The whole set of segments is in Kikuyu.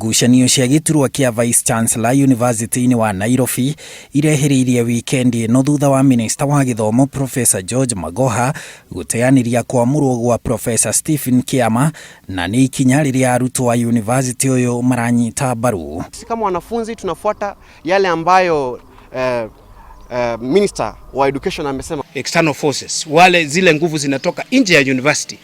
Ngucanio cia gĩturwa kĩa Vice Chancellor University-inĩ wa Nairobi irehĩrĩirie wikendi ĩno thutha wa minista wa gĩthomo Professor George Magoha gũteanĩria kwamũrwo gwa Professor Stephen Kiama, na nĩ ikinya rĩrĩa arutwo a university ũyũ maranyita mbaru. Sisi kama wanafunzi tunafuata yale ambayo minister wa education amesema. External forces, wale zile nguvu zinatoka nje ya university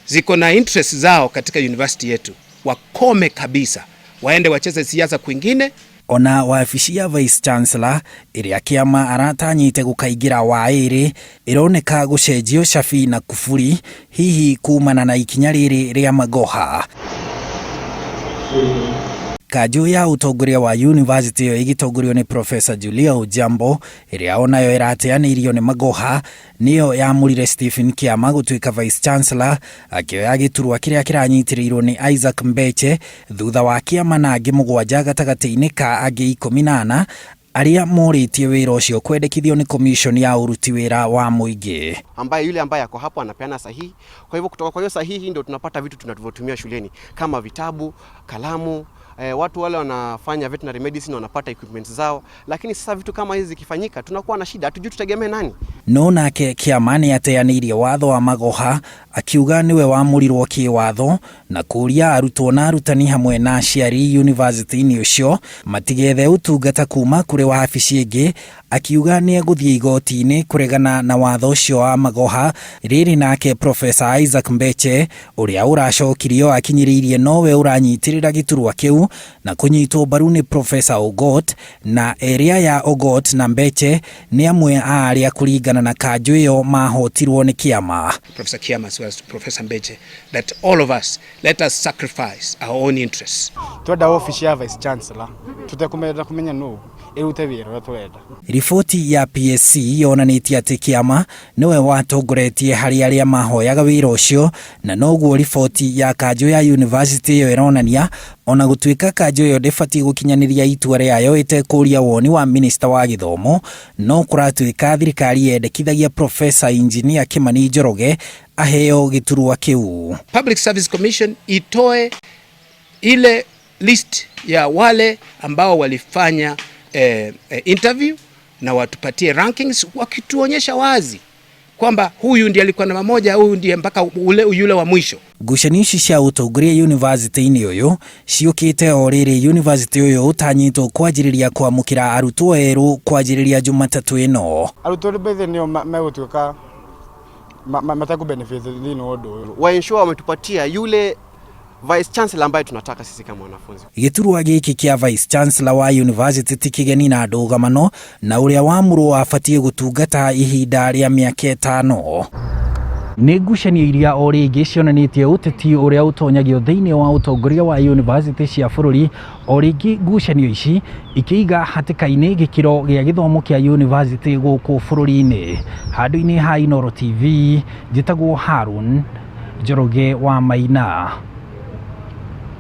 ziko na interest zao katika university yetu, wakome kabisa, waende wacheze siasa kwingine. Ona wabici ya Vice Chancellor ĩrĩa Kĩama aratanyĩte gũkaingĩra wa ĩrĩ ĩroneka gũcenjio cabi na kuburi, hihi kumana na ikinya rĩrĩ rĩa Magoha. Kanjũ ya ũtongoria wa university ĩyo ĩgĩtongorio nĩ Professor Julia Ojambo, ĩrĩa onayo ĩrateanĩirio nĩ Magoha, nĩyo yamũrire Stephen Kiama gũtuĩka Vice Chancellor, akĩoya gĩturwa kĩrĩa kĩranyitĩrĩirwo nĩ Isaac Mbeche thutha wa Kĩama na angĩ 7 gatagatĩ-inĩ ka angĩ 14 arĩa morĩtie wĩra ũcio kwendekithio nĩ commission ya ũruti wĩra wa mũingĩ. Ambaye yule ambaye ako hapo anapeana sahihi. Kwa hivyo kutoka kwa hiyo sahihi ndio tunapata vitu tunavyotumia shuleni kama vitabu, kalamu, watu wale wanafanya veterinary medicine wanapata equipment zao, lakini sasa vitu kama hizi zikifanyika tunakuwa na shida, hatujui tutegemee nani. No nake Kĩama nĩ ateanĩirie watho wa Magoha, akiuga nĩwe wamũrirwo kĩwatho na kũria arutwo na arutani hamwe na aciari university-inĩ ũcio matigethe ũtungata kuma kũrĩ wabici ĩngĩ, akiuga nĩ egũthiĩ igoti-inĩ kũregana na watho ũcio wa Magoha. Rĩrĩ nake Professor Isaac Mbeche ũrĩa ũracokirio akinyĩrĩirie nowe ũranyitĩrĩra gĩturwa kĩu na kũnyitwo mbaru nĩ Professor Ogot, na erĩ aya Ogot na Mbeche nĩ amwe a arĩa kũringana na kanjũ ĩyo mahotirwo nĩ Kĩama. Professor Kiama as well as Professor Mbeche, that all of us, let us sacrifice our own interests. Twenda office ya Vice Chancellor tutekumenda kumenya no ĩrute wĩra ũrĩa tũrenda. Riboti ya PSC yonanĩtie atĩ Kĩama nĩwe watongoretie harĩ arĩa mahoyaga wĩra ũcio, na noguo riboti ya kanjũ ya university ĩyo ĩronania, ona gũtuĩka kanjũ ĩyo ndĩbatiĩ gũkinyanĩria itua rĩayo ĩtekũria woni wa minista wa gĩthomo, no kũratuĩka thirikari yendekithagia Professor Engineer Kimani Njoroge aheo gĩturwa kĩu. Public Service Commission itoe ile list ya wale ambao walifanya interview na watupatie rankings, wakituonyesha wazi kwamba huyu ndiye alikuwa namba 1, huyu ndiye mpaka ule yule wa mwisho. Ngucanio ici cia ũtongoria university-inĩ ũyũ ciũkĩte o rĩrĩ university ũyũ ũtanyĩtwo kwanjĩrĩria kwamũkĩra arutwo erũ kwanjĩrĩria Jumatatũ ĩno. Arutwo bethe nĩo megũtuĩka matakũ benefit thĩinĩ wa ũndũ ũyũ. Wa ensure wametupatia yule Vice Chancellor ambaye tunataka sisi kama wanafunzi. Gĩturwa gĩkĩ kĩa Vice Chancellor wa university ti kĩgeni na ndũgamano, na ũrĩa wamũrwo abatiĩ gũtungata ihinda rĩa mĩaka 5. Nĩ ngucanio iria o rĩngĩ cionanĩtie ũteti ũrĩa ũtonyagio thĩinĩ wa ũtongoria wa university cia bũrũri. O rĩngĩ ngucanio ici ikĩiga hatĩka-inĩ gĩkĩro gĩa gĩthomo kĩa university gũkũ bũrũri-inĩ. Handũ-inĩ ha Inooro TV, njĩtagwo Harun Njoroge wa Maina.